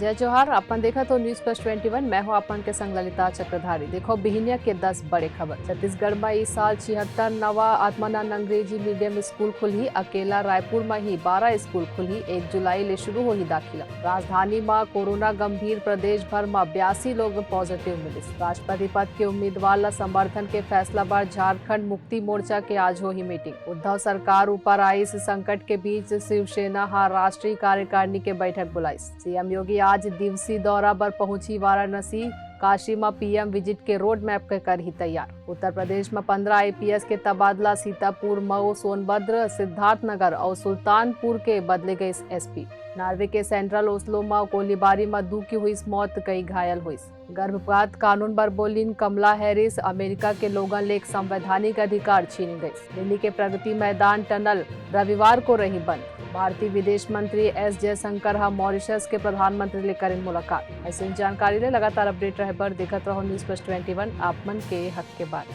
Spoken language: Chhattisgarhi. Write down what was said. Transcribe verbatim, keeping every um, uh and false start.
जय जोहार, अपन देखत हो News Plus twenty one, मैं हूं अपन के संग ललिता चक्रधारी। देखो बिहिनिया के दस बड़े खबर। छत्तीसगढ़ म इस साल छिहत्तर नवा आत्मानंद अंग्रेजी medium school खुलही, अकेला रायपुर म ही बारह school खुलही, एक जुलाई ले शुरू होही दाखिला। राजधानी म कोरोना गंभीर, प्रदेश भर म बयासी लोग positive मिलिस। राष्ट्रपति पद के उम्मीदवार ल समर्थन के फैसला बर झारखंड मुक्ति मोर्चा के आज होही meeting। उद्धव सरकार ऊपर आइस संकट के बीच शिवसेना ह राष्ट्रीय कार्यकारिणी के बैठक बुलाइस। सीएम योगी आज दिवसी दौरा बर पहुंची वाराणसी। काशी म पीएम visit के road map के करही तैयार। उत्तर प्रदेश म पंद्रह आईपीएस के तबादला, सीतापुर, मऊ, सोनभद्र, सिद्धार्थनगर अउ सुल्तानपुर के बदले गइस एसपी। नॉर्वे के सेंट्रल ओस्लो म गोलीबारी म दू के हुइस मौत, कई घायल हुइस। गर्भपात कानून बर बोलिन कमला हैरिस, अमेरिका के लोगन ले एक संवैधानिक अधिकार छीन गइस। दिल्ली के प्रगति मैदान टनल रविवार को रही बंद। भारतीय विदेश मंत्री एस जयशंकर ह मॉरिशस के प्रधानमंत्री ले करिन मुलाकात। अइसन जानकारी ले लगातार update रहे बर देखत रहो News Plus twenty one, आप मन के हक के बात।